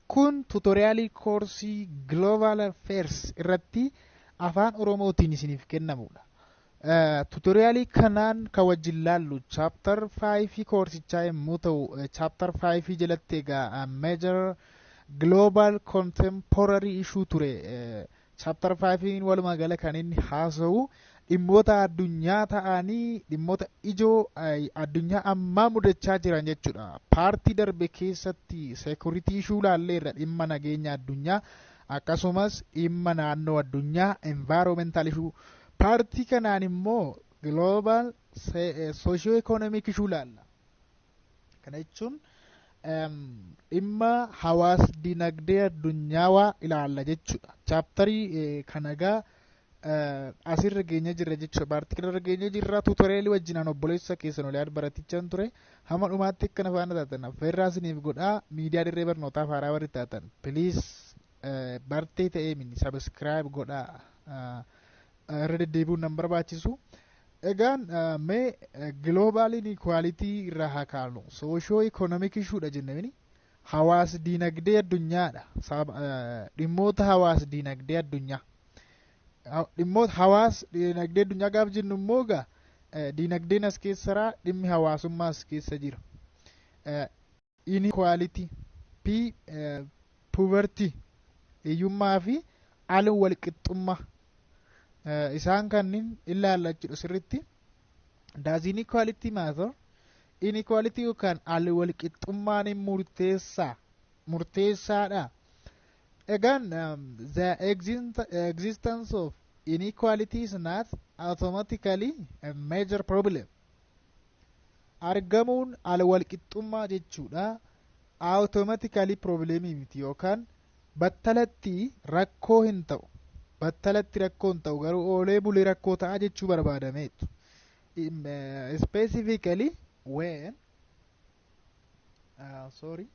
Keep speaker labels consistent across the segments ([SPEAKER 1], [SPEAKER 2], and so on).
[SPEAKER 1] Kun tutorialii koorsii Global Affairs irratti afaan Oromootiin isiniif kennamudha. Tutorialii kanaan kan wajjin laallu chapter 5 koorsichaa yommuu ta'u, chapter 5 jalatti egaa major global contemporary issue ture. Chapter 5 walumaa gala kan inni haasa'u dhimmoota addunyaa ta'anii, dhimmoota ijoo addunyaa ammaa mudachaa jiran jechuudha. Partii darbe keessatti security issue laalleerra, dhimma nageenya addunyaa, akkasumas dhimma naannoo addunyaa, environmental issue. Partii kanaan immoo global socio economic issue laalla. Kana jechuun dhimma hawaas dinagdee addunyaawaa ilaalla jechuudha. Chapterii kana egaa asirra geenye jirra jechuudha. Partii kanarra geenye jirra. Tutorialii wajjinaan obboleessa keessan Oliyaad baratichaan ture. Hamma dhumaatti akkana faana taatan affeerraa isiniif godhaa. Miidiyaa dirree barnootaaf haaraa warri taatan, please, bartee ta'ee mini subscribe godhaa. Irra deddeebi'uun nan barbaachisu. Egaan mee global inequality irraa haa kaanu. Socio economic issuedha jennee hawaas diinagdee addunyaadha. Dhimmoota hawaas diinagdee addunyaa. Dhimmoota hawaas diinagdee addunyaa gaaf jennu immoo egaa diinagdeen as keessaraa, dhimmi hawaasummaa as keessa jira. Inequality, P poverty, hiyyummaa fi al walqixxummaa, isaan kanneen ilaalla jechuudha sirritti. Does inequality matter? Inequality yookaan al walqixxummaan murteessaa murteessaadha. Egaan the existence of inequality is not automatically a major problem. Argamuun al walqixxummaa jechuudha automatically problemii miti yookaan battalatti rakkoo hin ta'u. Battalatti rakkoo hin ta'u, garuu oolee bulee rakkoo ta'a jechuu barbaadameetu. Specifically when sorry,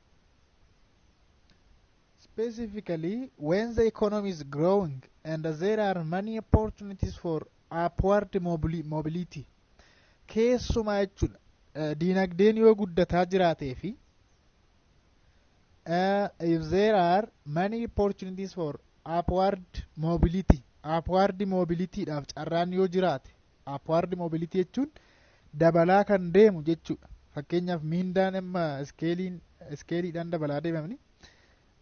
[SPEAKER 1] specifically when the economy is growing and there are many opportunities for upward mobility. Keessumaa jechuudha, diinagdeen yoo guddataa jiraatee fi if there are many opportunities for upward mobility, upward mobilityidhaaf carraan yoo jiraate. Upward mobility jechuun dabalaa kan deemu jechuudha. Fakkeenyaaf, miindaan amma scaleiin scaleiidhaan dabalaa deemamni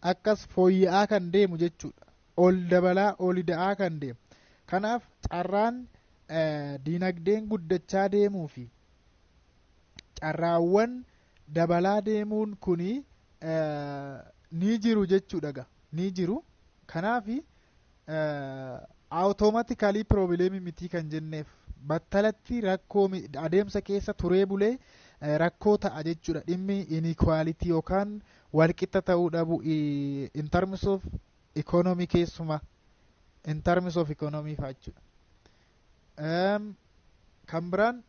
[SPEAKER 1] akkas fooyya'aa kan deemu jechuudha, ol dabalaa ol da'aa kan deemu. Kanaaf carraan diinagdeen guddachaa deemuu fi carraawwan dabalaa deemuun kuni ni jiru jechuudha ga, ni jiru. Kanaaf automatically problemii mitii kan jenneef, battalatti rakkoo, adeemsa keessa turee bulee rakkoo ta'a jechuudha dhimmi inequality yookaan walqixa ta'uu dhabu in terms of economy, keessuma in terms of economy faa jechuudha. Kan biraan,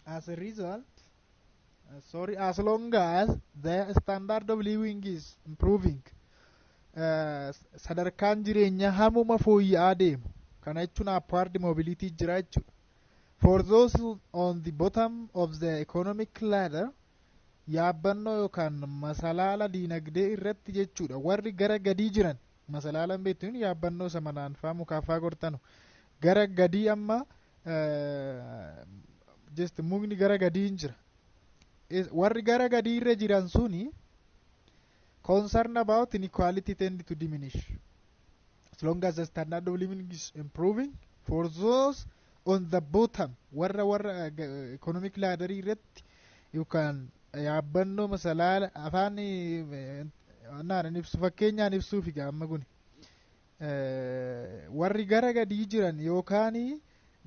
[SPEAKER 1] as a result, sorry, as long as the standard of living is improving, sadarkaan jireenyaa hamuma fooyya'aa deemu, kana jechuun upward mobility jira jechuudha. For those on the bottom of the economic ladder, yaabbannoo yookaan masalaala diinagdee irratti jechuudha, warri gara gadii jiran, masalaalan beektuun yaabbannoo isa manaan faa mukaafaa gortanu gara gadii, amma just mukni gara gadii hin jira, warri gara gadii irra jiran suni concern about inequality tend to diminish. As long as the standard of living is improving for those on the bottom, warra economic ladder irratti yookaan yaabbannoo masalaala afaan naan ibsu, fakkeenyaan ibsuufi amma kun, warri gara gadii jiran yookaan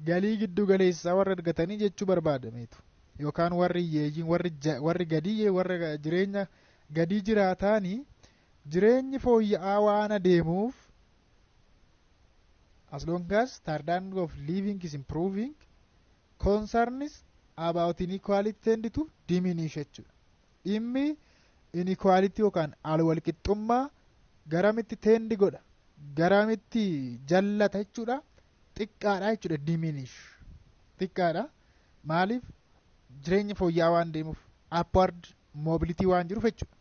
[SPEAKER 1] galii giddu galeessaa warra argatanii jechuu barbaadameetu, yookaan warri hiyyeeyyiin, warri gadii, warra jireenya gadii jiraataanii, jireenyi fooyya'aa waan adeemuuf, as long as standard of living is improving, concerns about inequality tend to diminish jechuudha. Dhimmi inequality yookaan alwalqixxummaa garamitti tend godha, garamitti jallata jechuudha? Xiqqaadha jechuudha. Diminish, xiqqaadha. Maaliif? Jireenya fooyya'aa waan deemuuf, upward mobility waan jiruuf jechuudha.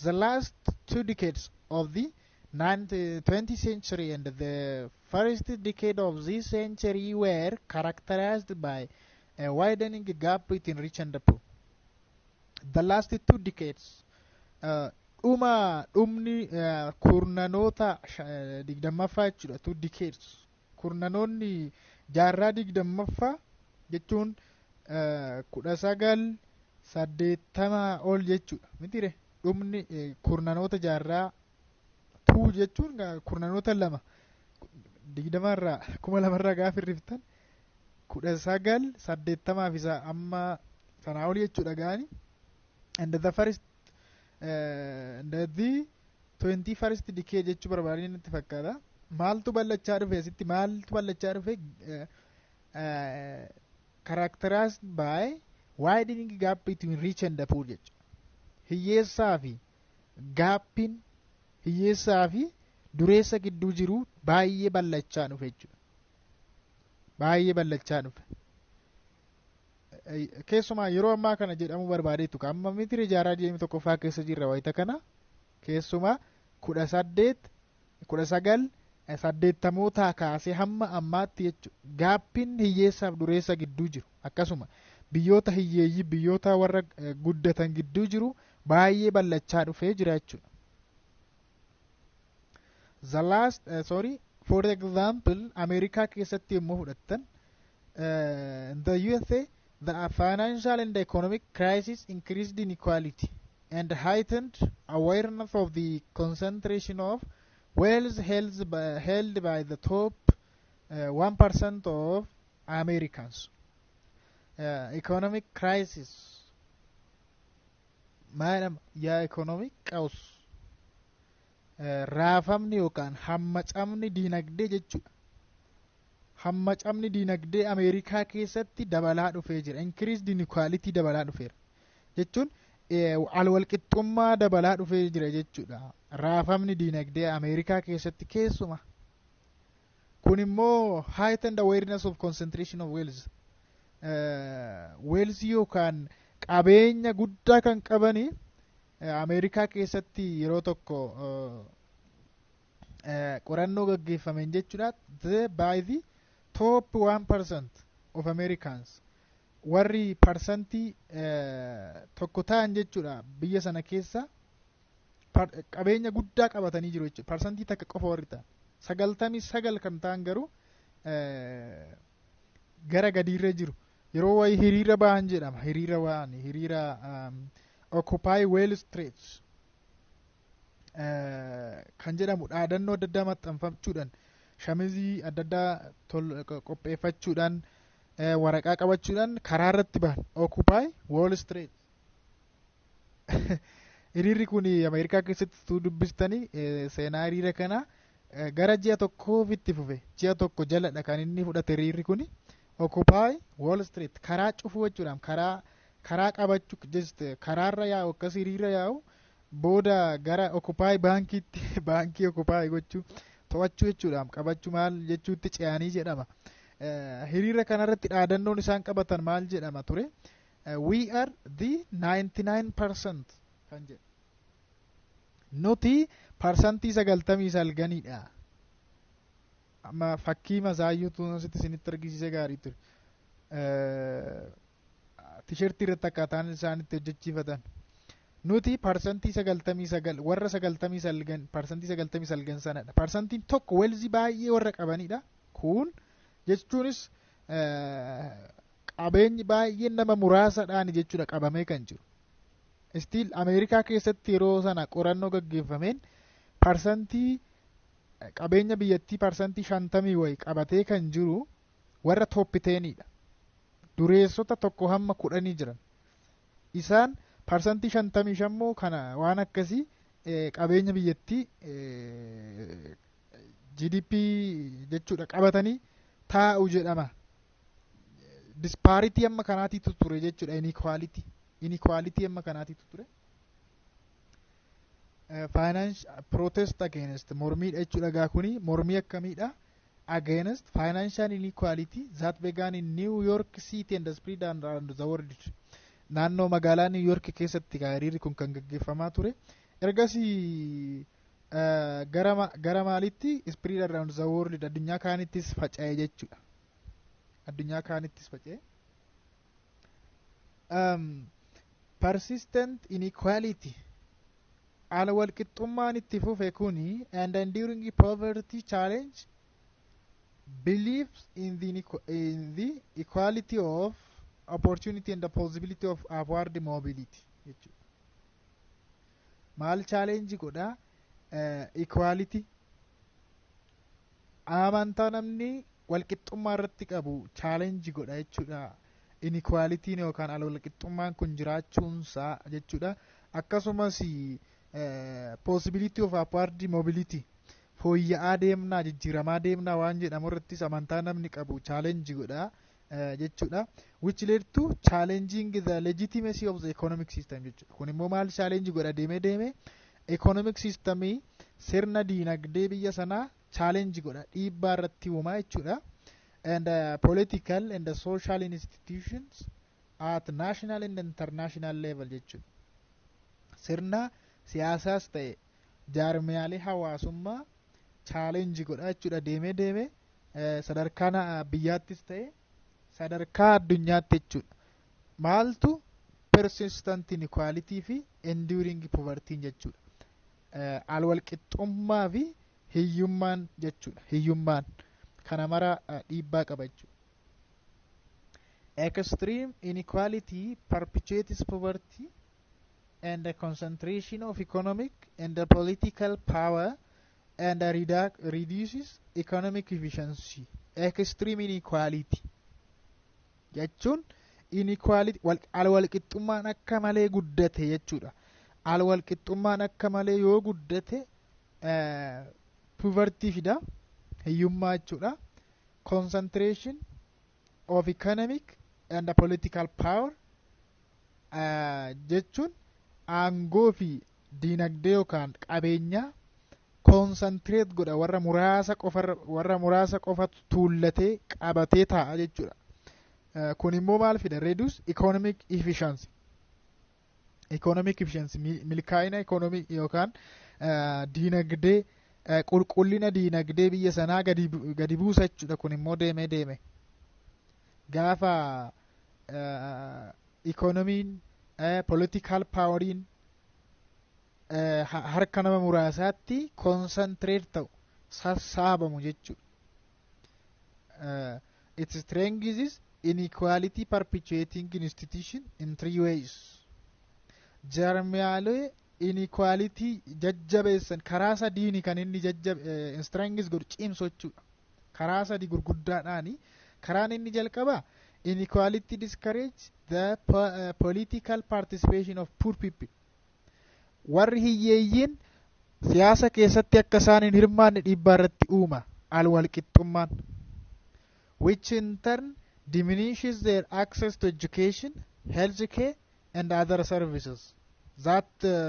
[SPEAKER 1] The last two decades of the 20th century and the first decade of this century were characterized by a widening gap between rich and the poor. The last two decades, dhuma dhumni kurnanoota 20ffaa jechuudha. Two decades, kurnanoonni jaarraa 20ffaa jechuun 1980 ol jechuudha mitire. Dhumni kurnanoota jaarraa, two jechuun kurnanoota lama, 20rraa 2000rraa gaafa hirriftan 1980f isa amma sanaa ol jechuudha gaani. And the first and the 21st decade jechuu barbaadanii natti fakkaata. Maaltu bal'achaa dhufe asitti? Maaltu bal'achaa dhufe? Characterized by widening gap between rich and the poor jechuudha. Hiyyeessaa fi gapiin hiyyeessaa fi dureessa gidduu jiru baay'ee bal'achaa dhufe jechuudha. Baay'ee bal'achaa dhufe. Keessumaa yeroo ammaa kana jedhamuu barbaadeetu amma mitiri, jaarraa 21ffaa keessa jirra wayita kana. Keessumaa 1980mootaa kaasee hamma ammaatti jechuudha, gapiin hiyyeessaaf dureessa gidduu jiru, akkasuma biyyoota hiyyeeyyii biyyoota warra guddatan gidduu jiru baay'ee bal'achaa dhufee jira jechuudha. The last sorry, for example, Ameerikaa keessatti yommuu fudhattan, the USA, the financial and economic crisis increased inequality and heightened awareness of the concentration of wealth held by the top 1% of Americans. Economic crisis maal yaa? Economic ቀውስ, raafamni yookaan hammacamni diinagdee jechuudha. Hammacamni diinagdee Ameerikaa keessatti dabalaa dhufee jira. Increased inequality dabalaa dhufeera. Jechuun alwalqixxummaa dabalaa dhufee jira jechuudha. Raafamni diinagdee Ameerikaa keessatti keessuma. Kun immoo heightened awareness of concentration of wealth. Wealth yookaan qabeenya guddaa kan qabani Ameerikaa keessatti yeroo tokko qorannoo gaggeeffameen jechuudha. By the top 1% of Americans, warri 1% ta'an jechuudha, biyya sana keessa qabeenya guddaa qabatanii jiru jechuudha. 1% qofa warri ta'an. 99 kan ta'an garuu gara gadiirra jiru. Yeroo wayi hiriira ba'an jedhama. Hiriira ba'an, hiriira Occupy Wall Street kan jedhamu dhaadannoo adda addaa maxxanfachuudhaan, shamizii adda addaa qopheeffachuudhaan, waraqaa qabachuudhaan karaa irratti bahan, Occupy Wall Street. Hiriirri kun Ameerikaa keessatti dubbistanii seenaa hiriira kana, gara ji'a tokkoof itti fufe. Ji'a tokko jaladha kan inni fudhate hiriirri kun. Occupy Wall Street, karaa cufuu jechuudhaan, karaa qabachuu, just karaarra yaa'u, akkas hiriira yaa'u, booda gara occupy baankiitti, baankii occupy gochuu, to'achuu jechuudhaan, qabachuu maal jechuutti ce'anii jedhama. Hiriira kanarratti dhaadannoon isaan qabatan maal jedhama ture? "We are the 99%" kan jedhu. Nuti 99dha. Amma fakkii masaayyuutu asitti isinitti argisiise gaarii ture. Tishertii irratti akkaataan isaan itti hojjechiifatan. Nuti 99%, warra 99, 99% sanadha. 1% wealthii baay'ee warra qabanidha. Kun jechuunis qabeenyi baay'een nama muraasadhaan jechuudha qabamee kan jiru. Still Ameerikaa keessatti yeroo sana qorannoo gaggeeffameen parsantii qabeenya biyyattii 50% wayi qabatee kan jiru warra top tenidha. Dureessota 1 hamma 10 jiran. Isaan 55% moo kana waan akkasii qabeenya biyyattii, GDP jechuudha, qabatanii taa'u jedhama. Disparity amma kanaatiitu ture jechuudha, inequality. Inequality amma kanaatiitu ture. Finance protest against, mormiidha jechuudha gaa kuni. Mormii akkamiidha? Against financial inequality that began in New York City and spread around the world. Naannoo magaalaa New York keessatti hiriirri kun kan gaggeeffamaa ture. Ergasii gara maalitti spread around the world, addunyaa kaanittis faca'e jechuudha. Addunyaa kaanittis faca'e. Persistent inequality, ala walqixxummaan itti fufe kuni, and enduring poverty challenge beliefs in the equality of opportunity and the possibility of upward mobility jechuudha. Maal challenge godha? Equality, amantaa namni walqixxummaa irratti qabu challenge godha jechuudha. Inequalityn yookaan ala walqixxummaan kun jiraachuunsaa jechuudha. Akkasumas possibility of upward mobility, fooyya'aa deemnaa, jijjiiramaa deemnaa waan jedhamu irrattis amantaa namni qabu challenge godha jechuudha. Which led to challenging the legitimacy of the economic system jechuudha. Kun immoo maal challenge godha? Deemee deemee economic systemii, sirna diinagdee biyya sanaa challenge godha, dhiibbaa irratti uumaa jechuudha. And political and the social institutions at national and international level jechuudha. Sirna siyaasaas ta'e jaarmiyaalee hawaasummaa challenge godha jechuudha deemee deemee, sadarkaa biyyaattis ta'e sadarkaa addunyaatti jechuudha. Maaltu? Persistent inequality fi enduring poverty jechuudha. Alwalqixxummaa fi hiyyummaan jechuudha. Hiyyummaan kana mara dhiibbaa qaba jechuudha. Extreme inequality perpetuates poverty and the concentration of economic and the political power and reduces economic efficiency. Extreme inequality jechuun inequality, alwalqixxummaan akka malee guddate jechuudha. Alwalqixxummaan akka malee yoo guddate poverty fida, hiyyummaa jechuudha. Concentration of economic and political power jechuun aangoo fi diinagdee yookaan qabeenyaa concentrate godha, warra muraasa qofa, warra muraasa qofatu tuullatee qabatee taa'a jechuudha. Kun immoo maal fida? Reduce economic efficiency. Economic efficiency, milkaa'ina economy yookaan diinagdee, qulqullina diinagdee biyya sanaa gadi buusa jechuudha. Kun immoo deemee deeme gaafa economyn, political poweriin harka nama muraasaatti concentrate ta'u, sassaabamu jechuudha. Its strength is inequality perpetuating institution in three ways. Jarmiyaalee inequality jajjabeessan karaa sadiini kan inni jajjabe, strength godhu, cimsu jechuudha. Karaa sadi gurguddaadhaani. Karaan inni jalqaba, inequality discourage the political participation of poor people. Warri hiyyeeyyiin siyaasa keessatti akka isaan hin hirmaanne dhiibbaa irratti uuma alwalqixxummaan. Which in turn diminishes their access to education, health care and other services that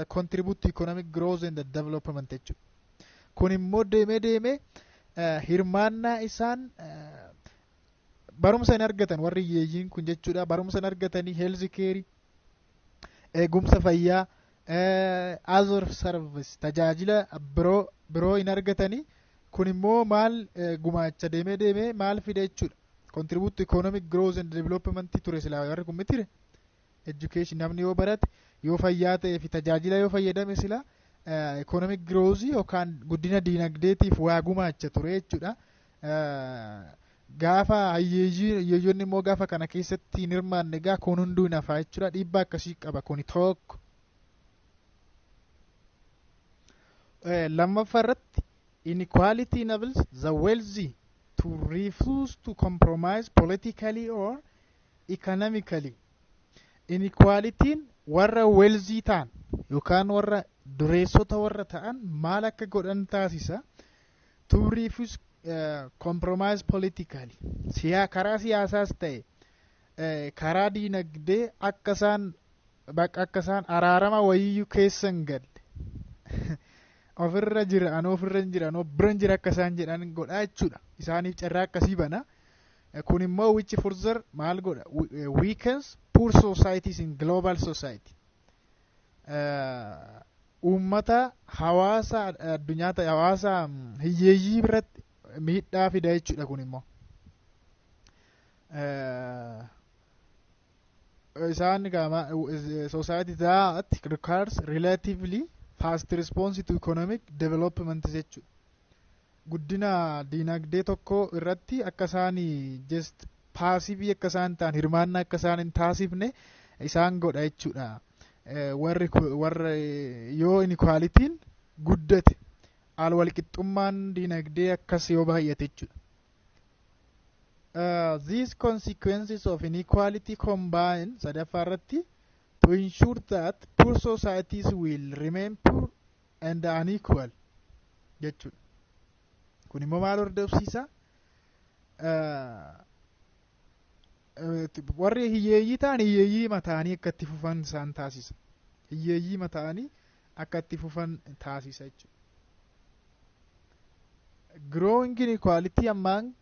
[SPEAKER 1] contribute to economic growth and the development jechuudha. Kun immoo deemee deemee hirmaannaa isaan barumsa hin argatan, warri hiyyeeyyiin kun jechuudha, barumsa hin argatanii, health care, eegumsa fayyaa, other service, tajaajila biroo biroo hin argatanii. Kun immoo maal gumaacha? Deemee deemee maal fide jechuudha? Contribute to economic growth and development ture silaa warri kun mitire. Education, namni yoo barate, yoo fayyaa ta'ee fi tajaajila yoo fayyadame, sila economic growth yookaan guddina diinagdeetiif waa gumaacha ture jechuudha. Gaafa hiyyeeyyonni immoo gaafa kana keessatti hin hirmaanne egaa kun hunduu hin hafaa jechuudha. Dhiibbaa akkasii qaba kuni tokko. Lammaffaa irratti, inequality enables the wealthy to refuse to compromise politically or economically. Inequalityn warra wealthy ta'an yookaan warra dureessota warra ta'an maal akka godhan taasisa? To refuse compromise politically. Karaa siyaasaas ta'e karaa diinagdee akka isaan bakka akka isaan araarama wayiyyuu keessa hin galle, ofirra jira, anoo ofirra hin jira, anoo bira hin jira akka isaan jedhan godha jechuudha. Isaaniif carraa akkasii bana. Kun immoo which further maal godha? Weakens poor societies in global society. Uummata, hawaasa addunyaa ta'e, hawaasa hiyyeeyyii biratti miidhaa fida jechuudha. Kun immoo isaan society that requires relatively fast response to economic development jechuudha. Guddina diinagdee tokko irratti akka isaan just passive akka isaan ta'an, hirmaannaa akka isaan hin taasifne isaan godha jechuudha. Warri warra yoo inequalityn guddate, al walqixxummaan diinagdee akkas yoo baay'ate jechuudha. These consequences of inequality combine, sadaffaa irratti, to ensure that poor societies will remain poor and unequal jechuudha. Kun immoo maal hordofsiisa? Warri hiyyeeyyii ta'an hiyyeeyyii mataanii akka itti fufan isaan taasisa. Hiyyeeyyii mataanii akka itti fufan taasisa jechuudha. Growing inequality among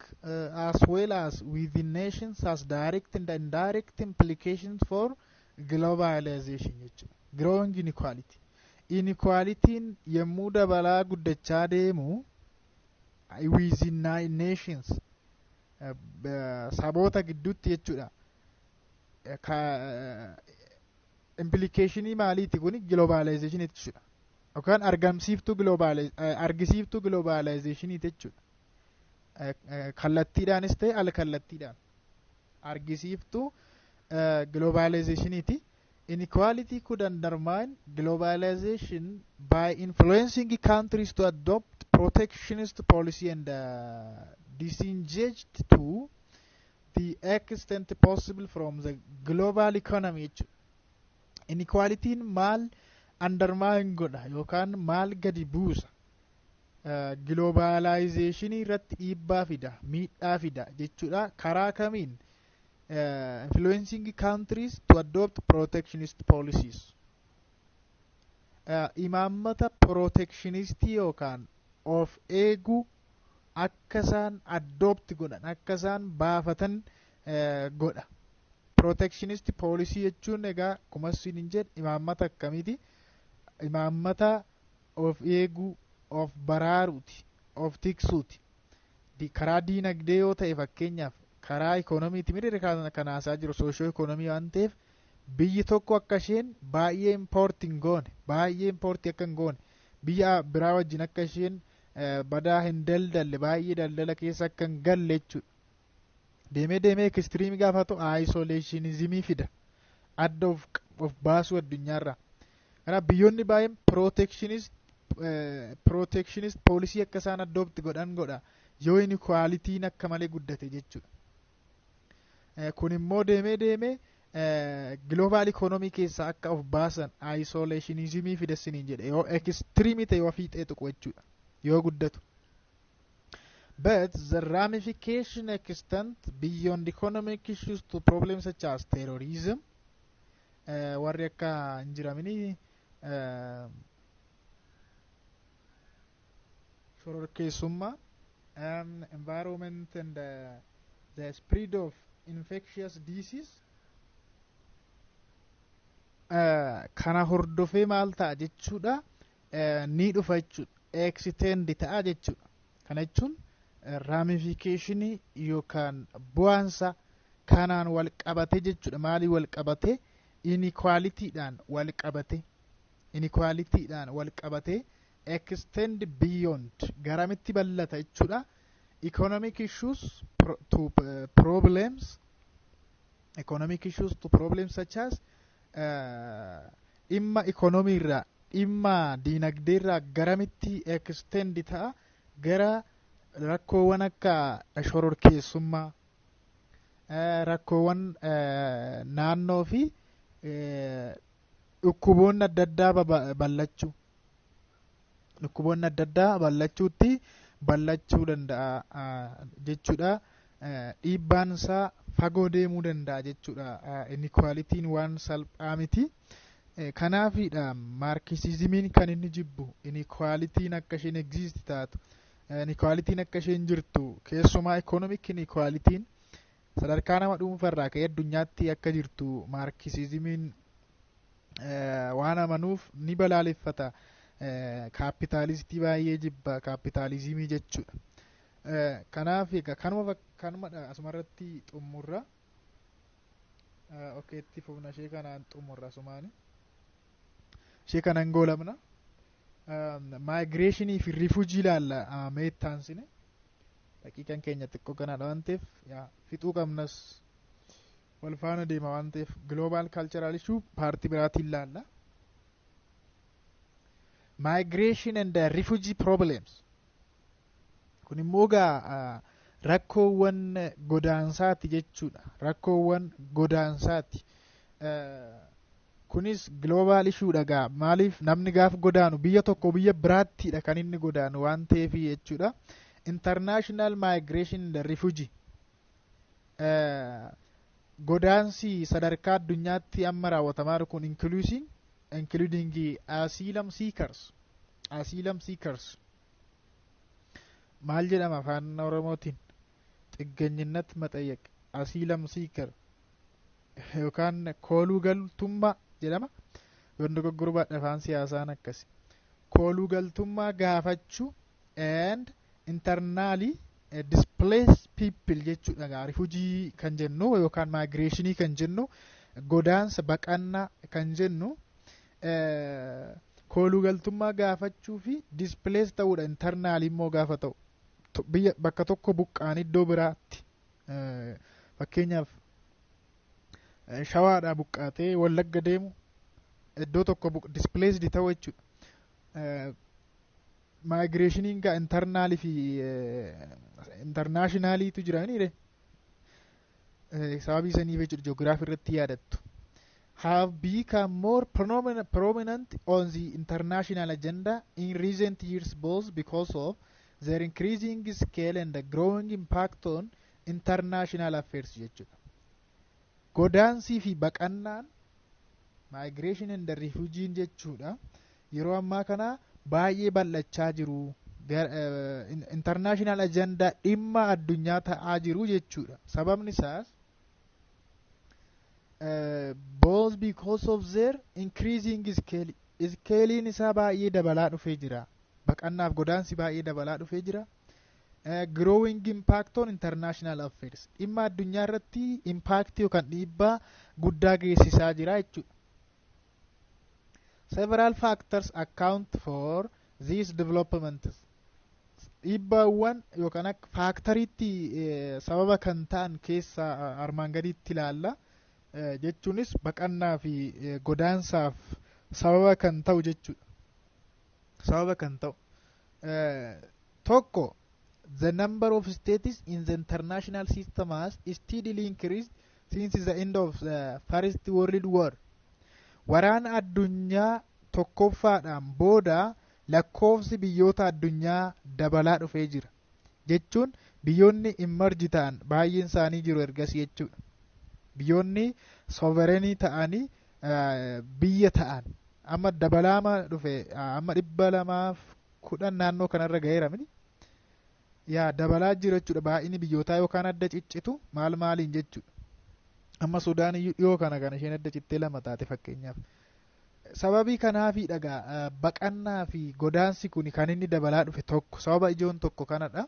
[SPEAKER 1] as well as within nations has direct and indirect implications for globalization jechuudha. Growing inequality. Inequalityn yommuu dabalaa guddachaa deemu within nations, saboota gidduutti jechuudha. Implicationii maaliiti kuni? Globalization jechuudha. Yookaan argamsiiftuu argisiiftuu globalizationii jechuudha. Kallattiidhaanis ta'e al kallattiidhaan argisiiftuu globalizationiiti. Inequality could undermine globalization by influencing countries to adopt protectionist policy and disengage to the extent possible from the global economy jechuudha. Inequalityn maal undermine godha yookaan maal gadi buusa? Globalizationii irratti dhiibbaa fida, miidhaa fida jechuudha. Karaa kamiin? Influencing countries to adopt protectionist policies, imaammata protectionistii yookaan of eeguu akka isaan adopt godhan, akka isaan baafatan godha. Protectionist policy jechuun egaa akkuma isin jedhe imaammata akkamiiti? Imaammata of eeguu, of baraaruuti, of tiksuuti. Karaa diinagdee yoo ta'e, fakkeenyaaf karaa ikoonomiiti miti kan haasaa jiru, socio economy waan ta'eef, biyyi tokko akka isheen baay'ee import hin goone, baay'ee import akka hin goone, biyya biraa wajjin akka isheen badaa hin daldalle, baay'ee daldala keessa akka hin galle jechuudha. Deemee deemee extreme gaafa ta'u isolationismii fida, adda of baasuu addunyaarraa. Kanaaf biyyoonni baay'een protectionist policy akka isaan adopt godhan godha yoo inequalityn akka malee guddate jechuudha. Kun immoo deemee deemee global economy keessaa akka of baasan, isolationismii fidessiniin jedhe, yoo extreme ta'e, yoo fiixee tuqu jechuudha, yoo guddatu. But the ramification extend beyond economic issues to problems such as terrorism, warri akka hin jiramini shororkeessummaa, environment and the spread of infectious disease. Kana hordofee maal ta'a jechuudha? Ni dhufa jechuudha, extend ta'a jechuudha. Kana jechuun ramificationii yookaan bu'aansa kanaan wal qabate jechuudha. Maalii wal qabate? Inequalityidhaan wal qabate. Inequalityidhaan wal qabate extend beyond, garamitti bal'ata jechuudha? Economic issues to problems, economic issues to problems such as dhimma economy irraa, dhimma diinagdee irraa garamitti extend ta'a? Gara rakkoowwan akka shororkeessummaa, rakkoowwan naannoo fi dhukkuboonni adda addaa ballachuu, dhukkuboonni adda addaa ballachuutti ballachuu danda'a jechuudha. Dhiibbaan isaa fagoo deemuu danda'a jechuudha. Inequalityn waan salphaa miti. Kanaafidha Marxismiin kan inni jibbu inequalityn akka isheen exist taatu, inequalityn akka isheen jirtu, keessumaa economic inequalityn sadarkaa nama dhuunfarraa ka'ee addunyaatti akka jirtu Marxismiin waan amanuuf ni balaaleffata. Kaapitaalistii baay'ee jibba, kaapitaalizimii jechuudha. Kanaaf egaa kanuma kanumadha, asumarratti xumurra. Okay, itti fufna. Ishee kanaan xumurra, asumaani ishee kanan goolabna. Migrationii fi refugee ilaalla meettaansine. Daqiiqaan keenya xiqqoo kanaadha waan ta'eef fixuu qabnas, wal faana deema waan ta'eef global cultural issue partii biraatiin ilaalla. Migration and refugee problems. Kun immoo gaa rakkoowwan godaansaati jechuudha. Rakkoowwan godaansaati. Kunis global issuedha gaa. Maaliif? Namni gaaf godaanu biyya tokko biyya biraattiidha kan inni godaanu waan ta'eef jechuudha. International migration and refugee, godaansi sadarkaa addunyaatti amma raawwatamaa jiru kun including asylum seekers, maal jedhama afaan Oromootiin? ጥገኝነት መጠየቅ, asylum seeker yookaan kooluu galtummaa jedhama yoon dogoggoruu baadhe, afaan siyaasaan akkasi, kooluu galtummaa gaafachuu and internally displaced people jechuudha. Gaa refugee kan jennu yookaan migrationii kan jennu, godaansa baqannaa kan jennu, kooluu galtummaa gaafachuu fi displace ta'uudha. Internally immoo gaafa ta'u biyya bakka tokko buqqaan iddoo biraatti, fakkeenyaaf Shawaadhaa buqqaatee Wallagga deemu, iddoo tokko displaced ta'u jechuudha. Migrationiin gaa internalii fi internationaliitu jiraniire sababii saniif jechuudha, ji'oogiraafii irratti yaadattu. Have become more prominent on the international agenda in recent years, both because of their increasing scale and the growing impact on international affairs jechuudha. Godaansii fi baqannaan, migration and refugee jechuudha. Yeroo ammaa kana baay'ee bal'achaa jiru. International agenda, dhimma addunyaa ta'aa jiru jechuudha. Sababni isaas both because of their increasing scale, scaleiin isaa baay'ee dabalaa dhufee jira. Baqannaaf godaansi baay'ee dabalaa dhufee jira. Growing impact on international affairs, dhimma addunyaa irratti impact yookaan dhiibbaa guddaa geessisaa jira jechuudha. Several factors account for these developments. Dhiibbaawwan yookaan akka factoriitti sababa kan ta'an keessa armaan gaditti ilaalla. Jechuunis baqannaa fi godaansaaf sababa kan ta'u jechuudha. Sababa kan ta'u. Tokko, the number of states in the international system has steadily increased since the end of the First World War. Waraana addunyaa tokkoffaadhaan booda lakkoofsi biyyoota addunyaa dabalaa dhufee jira. Jechuun biyyoonni emerge ta'an baay'een isaanii jiru ergasii jechuudha. Biyyoonni sovereignii ta'anii biyya ta'an amma dabalaama dhufe, amma 210 naannoo kanarra ga'eera miti. Yaa, dabalaa jira jechuudha baay'inni biyyootaa, yookaan adda ciccitu maal maaliin jechuudha. Amma Sudaan dhiyoo kana kan isheen adda cittee lama taate fakkeenyaaf. Sababii kanaafi dhagaa baqannaa fi godaansi kun kan inni dabalaa dhufe tokko, sababa ijoon tokko kanadha.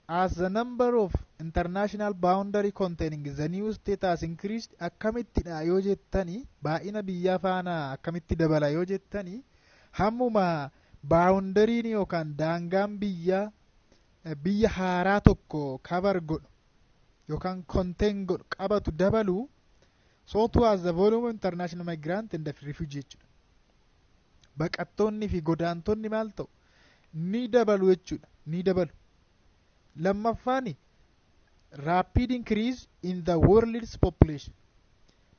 [SPEAKER 1] As the number of international boundary containing the new state has increased, akkamittidha yoo jettani, baay'ina biyyaa faana akkamitti dabala yoo jettani, hammuma boundaryiin yookaan daangaan biyyaa biyya haaraa tokko cover godhu yookaan contain godhu, qabatu dabalu, so too as the volume of international migrant and the refugee jechuudha. Baqattoonni fi godaantonni maal ta'u? Ni dabalu jechuudha, ni dabalu. Lammaffaan, rapid increase in the world's population,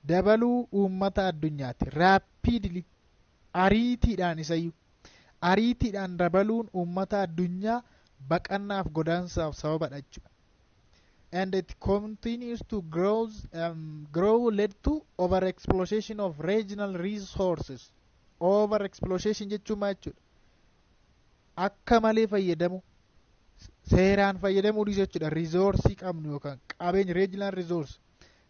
[SPEAKER 1] dabaluu uummata addunyaati. Rapidly, ariitiidhaan, isayyuu ariitiidhaan dabaluun uummata addunyaa baqannaaf godaansaaf sababadha jechuudha. And it continues to grow led to overexploitation of regional resources. Overexploitation jechuun maal jechuudha? Akka malee fayyadamu, seeraan fayyadamuu dhiisuu jechuudha. Resourceii qabnu yookaan qabeenya, regional resource,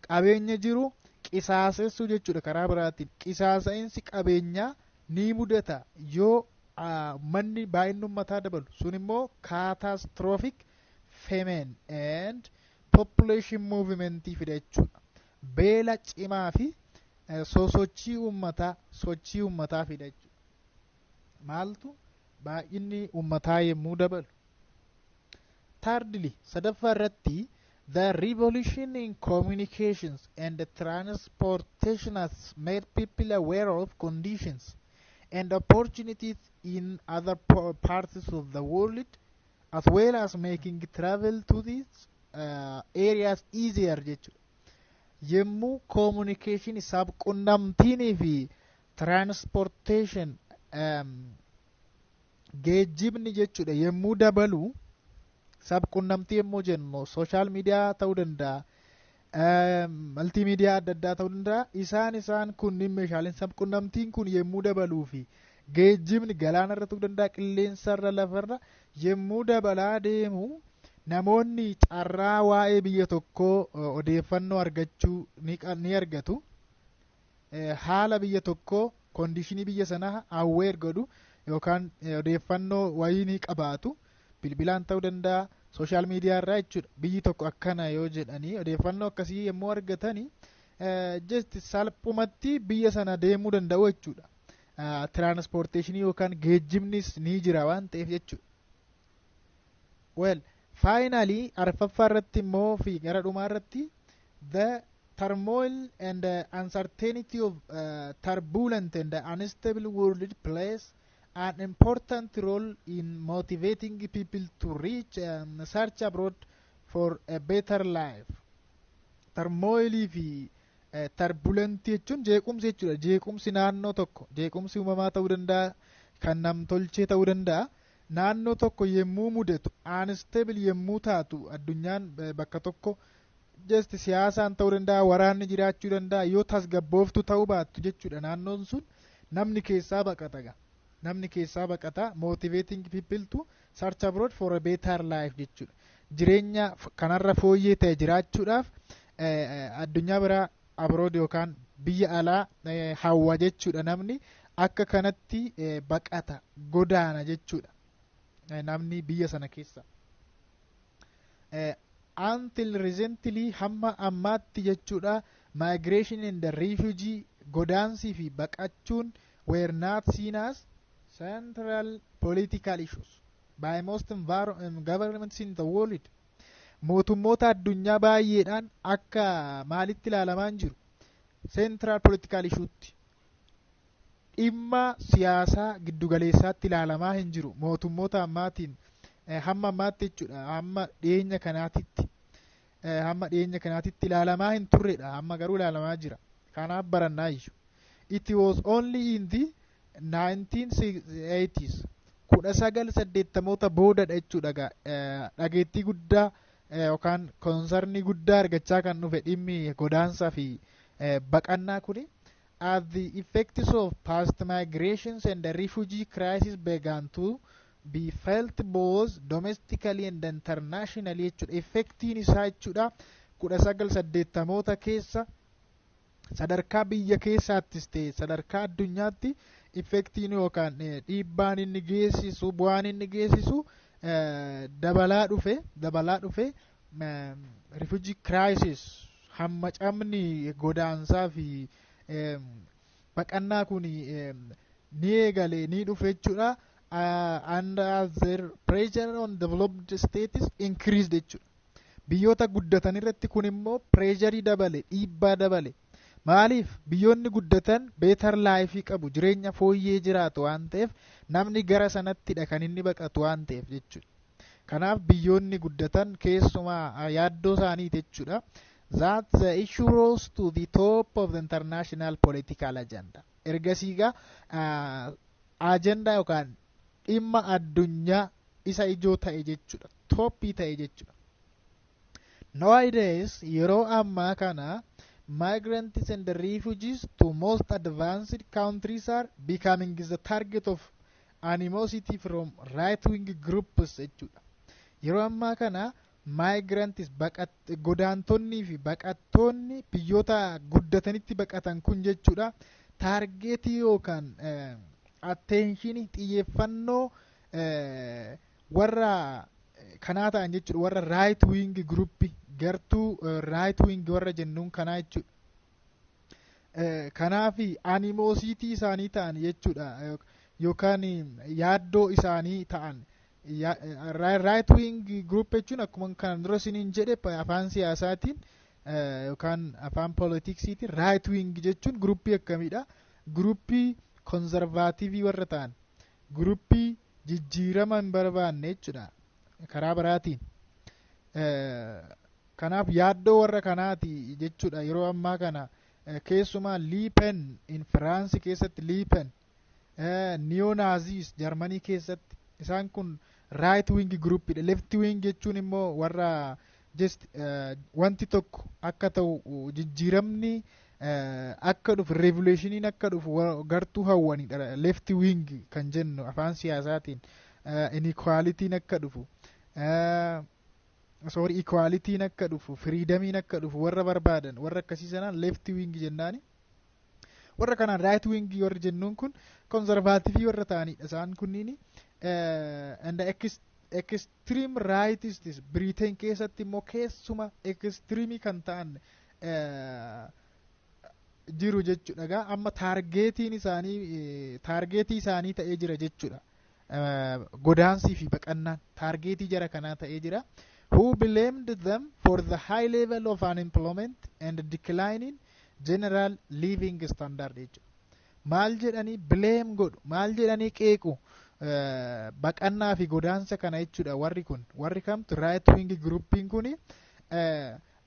[SPEAKER 1] qabeenya jiru qisaasessuu jechuudha. Karaa biraatiin qisaasa'insi qabeenyaa ni mudata yoo manni baay'inni uummataa dabalu. Sun immoo catastrophic famine and population movement fida jechuudha. Beela cimaa fi sosochii uummataa, sochii uummataa fida jechuudha. Maaltu? Baay'inni uummataa yommuu dabalu. Thirdly, sadaffaa irratti, the revolution in communications and transportation has made people aware of conditions and opportunities in other parts of the world, as well as making travel to these areas easier jechuudha. Yommuu communication, sabqunnamtiinii fi transportation, geejjibni jechuudha, yommuu dabalu, sabqunnamtii yommuu jennu social media ta'uu danda'a, multimedia adda addaa ta'uu danda'a. Isaan kunniin meeshaaleen sabqunnamtiin kun yommuu dabaluu fi geejjibni galaanarra ta'uu danda'a, qilleensarra, lafarra yommuu dabalaa deemu, namoonni carraa waa'ee biyya tokkoo odeeffannoo argachuu ni argatu. Haala biyya tokkoo, conditionii biyya sanaa aware godhu yookaan odeeffannoo wayii ni qabaatu. Bilbilaan ta'uu danda'a, social media irraa jechuudha. Biyyi tokko akkana yoo jedhanii odeeffannoo akkasii yommuu argatanii, just salphumatti biyya sana deemuu danda'u jechuudha. Transportationii yookaan geejjibnis ni jira waan ta'eef jechuudha. Well, finally, arfaffaa irratti immoo fi gara dhumaa irratti, the turmoil and the uncertainty of turbulent and unstable world plays an important role in motivating people to reach search abroad for a better life. Turmoilii fi turbulentii jechuun jeequmsi jechuudha. Jeequmsi naannoo tokko, jeequmsi uumamaa ta'uu danda'a, kan namtolchee ta'uu danda'a. Naannoo tokko yemmuu mudatu, unstable yommuu taatu addunyaan bakka tokko, just siyaasaan ta'uu danda'a, waraanni jiraachuu danda'a, yoo tasgabbooftu ta'uu baattu jechuudha naannoon sun, namni keessaa baqata ga. Namni keessaa baqata, motivating people to search abroad for a better life jechuudha. Jireenya kanarra fooyyee ta'e jiraachuudhaaf addunyaa biraa, abroad yookaan biyya alaa hawwa jechuudha. Namni akka kanatti baqata, godaana jechuudha namni biyya sana keessa. Until recently, hamma ammaatti jechuudha, migration and the refugee, godaansii fi baqachuun, were not seen as central political issues by most governments in the world. Mootummoota addunyaa baay'eedhaan akka maalitti ilaalamaa hin jiru? Central political issuetti, dhimma siyaasaa giddugaleessaatti ilaalamaa hin jiru mootummoota ammaatiin hamma ammaatti jechuudha. Hamma dhiyeenya kanaatitti ilaalamaa hin turredha. Amma garuu ilaalamaa jira. Kanaaf barannaa iyyuu. It was only in the 1980s, 1980moota boodadha jechuudha, dhageettii guddaa yookaan concernii guddaa argachaa kan dhufe dhimmi godaansaa fi baqannaa kuni, as the effects of past migrations and the refugee crisis began to be felt both domestically and internationally jechuudha. Effectiin isaa jechuudha 1980moota keessa sadarkaa biyya keessaattis ta'e sadarkaa addunyaatti effectiin yookaan dhiibbaan inni geessisu, bu'aan inni geessisu dabalaa dhufe. Refugee crisis, hamma camni godaansaa fi baqannaa kun ni eegale, ni dhufe jechuudha. And as their pressure on developed states increased jechuudha. Biyyoota guddatan irratti kun immoo pressurii dabale, dhiibbaa dabale. Maaliif? Biyyoonni guddatan better lifeii qabu, jireenya fooyyee jiraatu waan ta'eef, namni gara sanattidha kan inni baqatu waan ta'eef jechuudha. Kanaaf biyyoonni guddatan keessumaa yaaddoo isaaniiti jechuudha. That the issue rose to the top of the international political agenda. Ergasii gaa ajandaa yookaan dhimma addunyaa isa ijoo ta'e jechuudha, topii ta'e jechuudha. Nowadays, yeroo ammaa kana, migrants and refugees to most advanced countries are becoming the target of animosity from right wing groups jechuudha. Yeroo ammaa kana migrants, godaantonnii fi baqattoonni biyyoota guddatanitti baqatan kun jechuudha, targetii yookaan Attentionii, xiyyeeffannoo warra kanaa ta'an jechuudha, warra right wing group, gartuu right wing warra jennuun kanaa jechuudha. Kanaaf animosity isaanii ta'an jechuudha, yookaan yaaddoo isaanii ta'an. Right wing group jechuun, akkuma kan dura isiniin jedhe, afaan siyaasaatiin yookaan afaan poolitiksiitiin right wing jechuun groupii akkamiidha? Groupii conservative warra ta'an, groupii jijjiirama hin barbaanne jechuudha karaa biraatiin. Kanaaf yaaddoo warra kanaati jechuudha yeroo ammaa kana. Keessumaa Le Pen in Firaansi keessatti, Le Pen, neo-Nazis Jarmanii keessatti, isaan kun right wing groupidha. Left wing jechuun immoo warra just wanti tokko akka ta'u, jijjiiramni akka dhufu, revolutioniin akka dhufu gartuu hawwanidha left wing kan jennu afaan siyaasaatiin. Inequalityn akka dhufu, sorry, equalityn akka dhufu, freedomiin akka dhufu warra barbaadan, warra akkasii sanaan left wing jennaani. Warra kanaan right wing warri jennuun kun conservative warra ta'anidha isaan kunniini. And extreme rightists Britain keessatti immoo keessuma extreme kan ta'an jiru jechuudha. Gaa amma targetiin isaanii, targetii isaanii ta'ee jira jechuudha. Godaansii fi baqannaan targetii jara kanaa ta'ee jira. Who blamed them for the high level of unemployment and declining general living standard jechuudha. Maal jedhanii blame godhu? Maal jedhanii qeequ baqannaa fi godaansa kana jechuudha warri kun? Warri kamtu? Right wing groupiin kun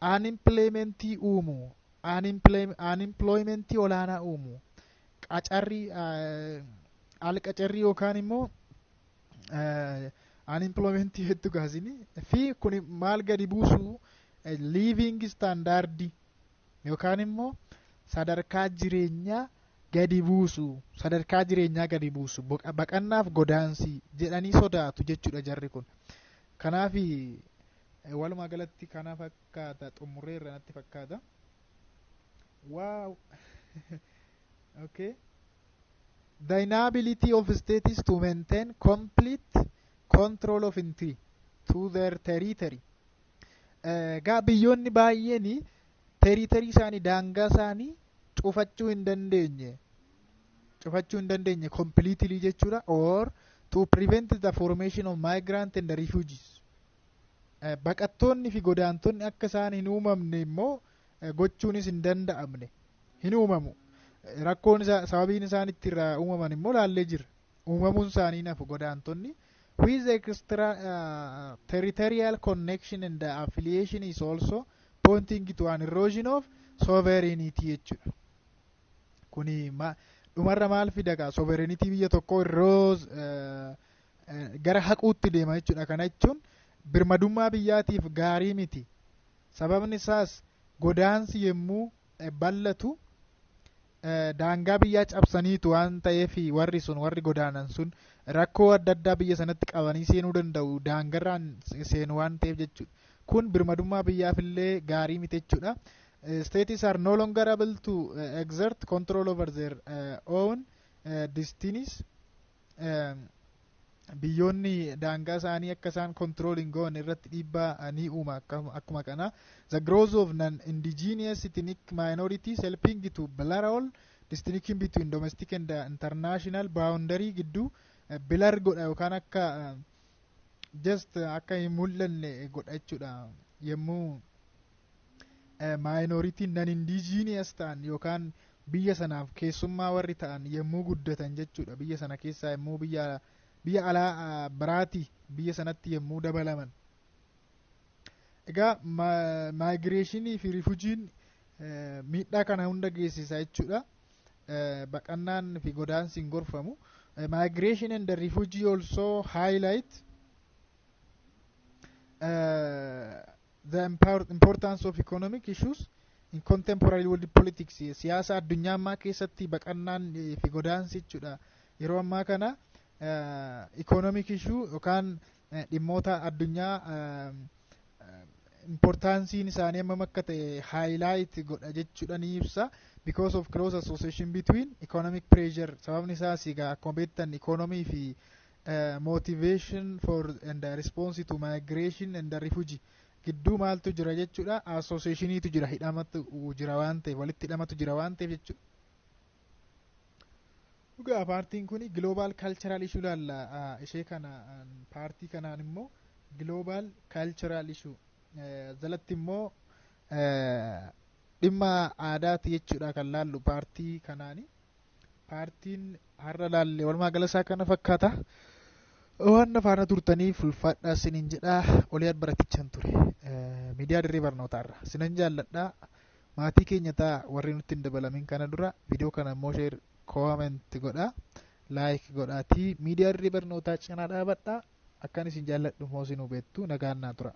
[SPEAKER 1] unemploymentii uumu, unemploymentii olaanaa uumu, qacarrii alqacarrii yookaan immoo unemploymentii hedduu kaasini fi kun maal gadi buusu? Living standard yookaan immoo sadarkaa jireenyaa gadi buusu, sadarkaa jireenyaa gadi buusu baqannaaf godaansii jedhanii sodaatu jechuudha jarri kun. Kanaaf walumaa galatti kana fakkaata. Xumureerra natti fakkaata. Wow, okay. The inability of states to maintain complete control of entry to their territory. Gaa biyyoonni baay'een territory isaanii, daangaa isaanii cufachuu hin dandeenye, cufachuu hin dandeenye completely jechuudha, or to prevent the formation of migrant and refugees. Baqattoonni fi godaantonni akka isaan hin uumamne immoo gochuunis hin danda'amne. Hin uumamu. Rakkoon isaa, sababiin isaan itti irraa uumaman immoo laallee jira. Uumamuun isaanii nafu godaantonni. With extra territorial connection and the affiliation is also pointing to an erosion of sovereignty jechuudha. Kuni dhumarra maal fida gaa? Sovereignty biyya tokkoo erode, gara haquutti deema jechuudha. Kana jechuun birmadummaa biyyaatiif gaarii miti. Sababni isaas godaansi yommuu bal'atu daangaa biyyaa cabsaniitu waan ta'eef, warri sun, warri godaanan sun rakkoo adda addaa biyya sanatti qabanii seenuu danda'u, daangarraan seenu waan ta'eef jechuudha. Kun birmadummaa biyyaaf illee gaarii miti jechuudha. States are no longer able to exert control over their own destinies. Biyyoonni daangaa isaanii akka isaan control hin goone irratti dhiibbaa ni uuma. Akkuma kana the growth of non indigenous ethnic minorities helping to blur all distinction between domestic and international boundary gidduu blur godha, yookaan akka just akka hin mul'anne godha jechuudha, yommuu minority non indigenous ta'an yookaan biyya sanaaf keessummaa warri ta'an yommuu guddatan jechuudha, biyya sana keessaa yommuu biyya alaa biraati biyya sanatti yommuu dabalaman. Egaa migrationii fi refugeen miidhaa kana hunda geessisa jechuudha. Baqannaan fi godaansi hin gorfamu. Migration and the refugee also highlight the importance of economic issues in contemporary world politics. Siyaasa addunyaa ammaa keessatti baqannaan fi godaansi jechuudha yeroo ammaa kana economic issue yookaan dhimmoota addunyaa Importanceiin isaanii hammam akka ta'e highlight godha jechuudha, ni ibsa. Because of close association between economic pressure, sababni isaas egaa akkuma beektan economy fi motivation for and response to migration and refugee gidduu maaltu jira jechuudha? Associationiitu jira, hidhamatu jira waan ta'eef, walitti hidhamatu jira waan ta'eef jechuudha. Dhugaa partiin kun global cultural issue laalla. Ishee kana partii kanaan immoo global cultural issue jalatti immoo dhimma aadaati jechuudha kan laallu partii kanaani. Partiin har'a laalle walumaa gala isaa kana fakkaata. Waan faana turtaniif ulfaadhaa isiniin jedha. Olii baratichaan ture miidiyaa Dirree Barnootaarra. Sinan jaalladha. Maatii keenya ta'a warri nutti hin dabalamin. Kana dura viidiyoo kana immoo share, comment godha, like godhaatii miidiyaa Dirree Barnootaa cinaa dhaabadha. Akkan isin jaalladhu immoo isin hubattu. Nagaan naa tura.